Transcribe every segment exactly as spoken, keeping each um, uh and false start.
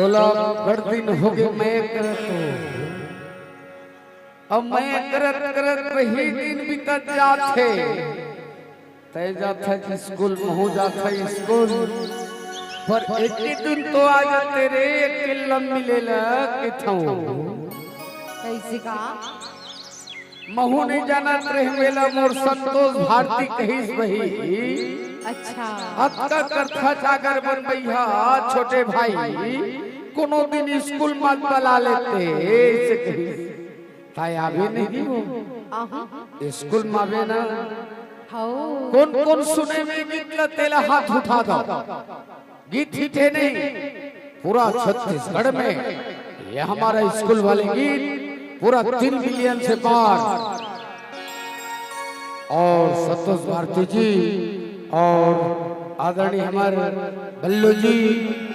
तोला बड़ दिन होगे मया करत हो। अब मया करत करत वही दिन बीतत जाथे। तय जाथा स्कूल, महूं जाथा स्कूल, पर एक दिन तो आ जाते रे, एक लम मिले ला किथाऊं। कैसे का? महूं नइ जानत रहेंव, एला मोर संतोष भारती कहिस बही। अच्छा। अतका करथा जागर बनबइहा छोटे भाई, कोनो दिन स्कूल मत बला लेते, अइसे कहिस। तय आबे नहीं हो। आहा। स्कूल म आबे ना। हौ। कोन कोन सुने में गीत ल तेला हाथ उठा दो। गीत हिट हे नहीं, पूरा छत्तीसगढ़ में ये हमारा स्कूल वाले गीत पूरा तीन मिलियन से पार। और संतोष भारती जी और आदरणीय हमर बल्लू जी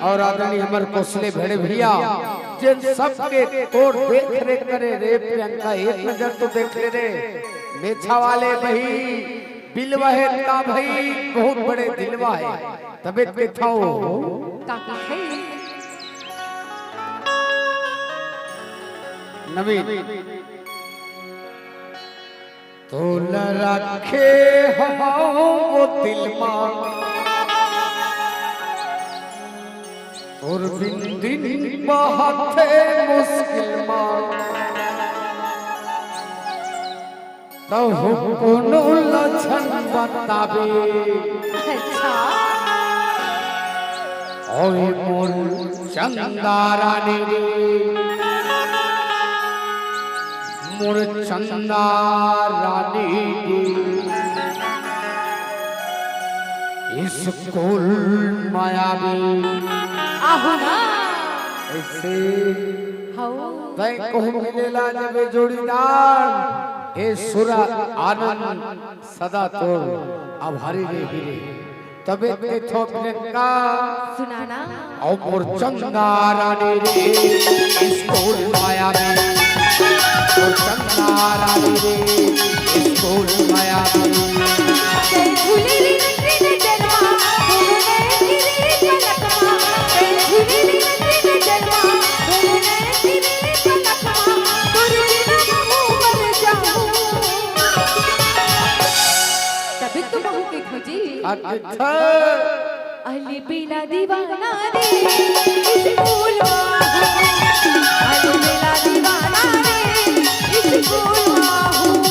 और आदरणीय हमर कोसले भेड़े भैया, जिन सबके तोर देख रेख करे रे प्रियंका, एक नजर तो देख ले रे। मेछा वाले बही, बिलवा हे का भई, बहुत बड़े दिलवा हे। तबे तो कहिथंव। का कहिथे? नवीन, तोला राखे हंव वो दिल मा, तोर बिन दिन बहथे मुश्किल मा। तहूं कोनो ल झन बताबे। अच्छा। ओए मोर चंदा रानी रे, मोर चंदा रानी रे, स्कूल म आबे। आहो ना। अइसे हौ। तय कहूं मिले ला जबे जोड़ीदार, ए सुर आनंद सदा तोर आभारी रेही रे। तबे तो कहिथंव प्रियंका। सुनाना। अउ मोर चंदा रानी रे, स्कूल म आबे। मोर चंदा रानी रे, स्कूल म आबे। जय झूले रे नन्हे नजर मा, तोर नैन गिरे पलक मा। जय झूले रे नन्हे नजर मा, तोर नैन गिरे पलक मा। तोर बिना महूं मर जाहूं। तबे तो महूं कहिथंव जी। का कहिथंव? अली बिना दीवाना रे, स्कूल मा हूं। अली बिना दीवाना रे, स्कूल मा हूं।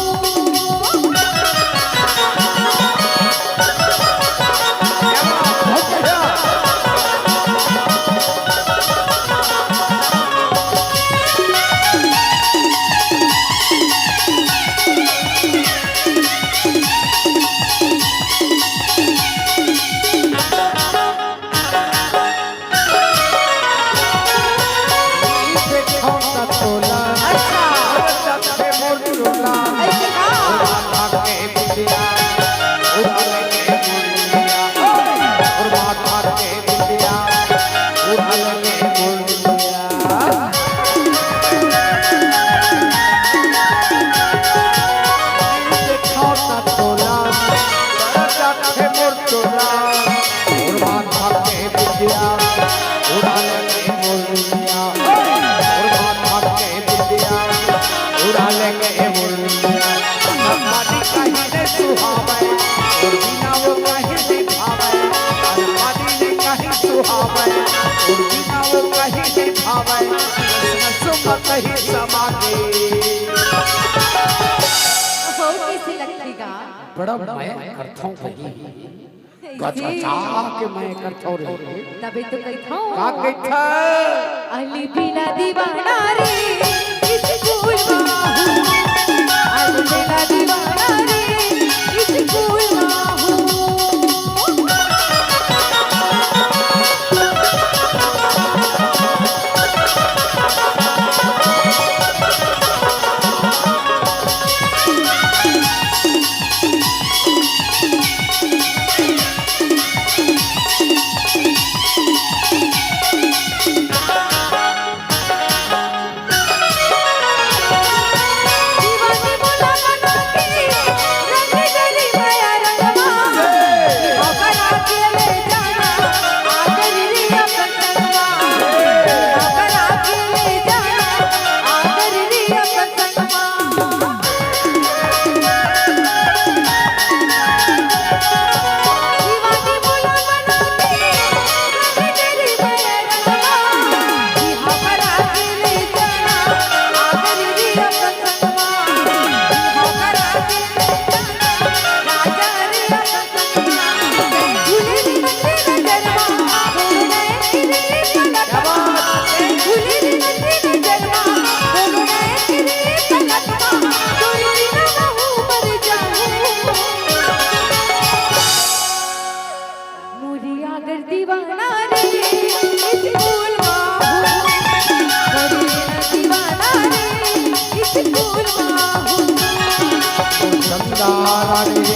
हो, कइसे लगथे गा? बड़ा मया करथंव भई। गजगजा के मया करथंव रे। तबे तो कहिथंव। का कहिथंव? अली बिना दीवाना रे, स्कूल मा हूं। अली बिना दीवाना रे, स्कूल मा हूं। अरे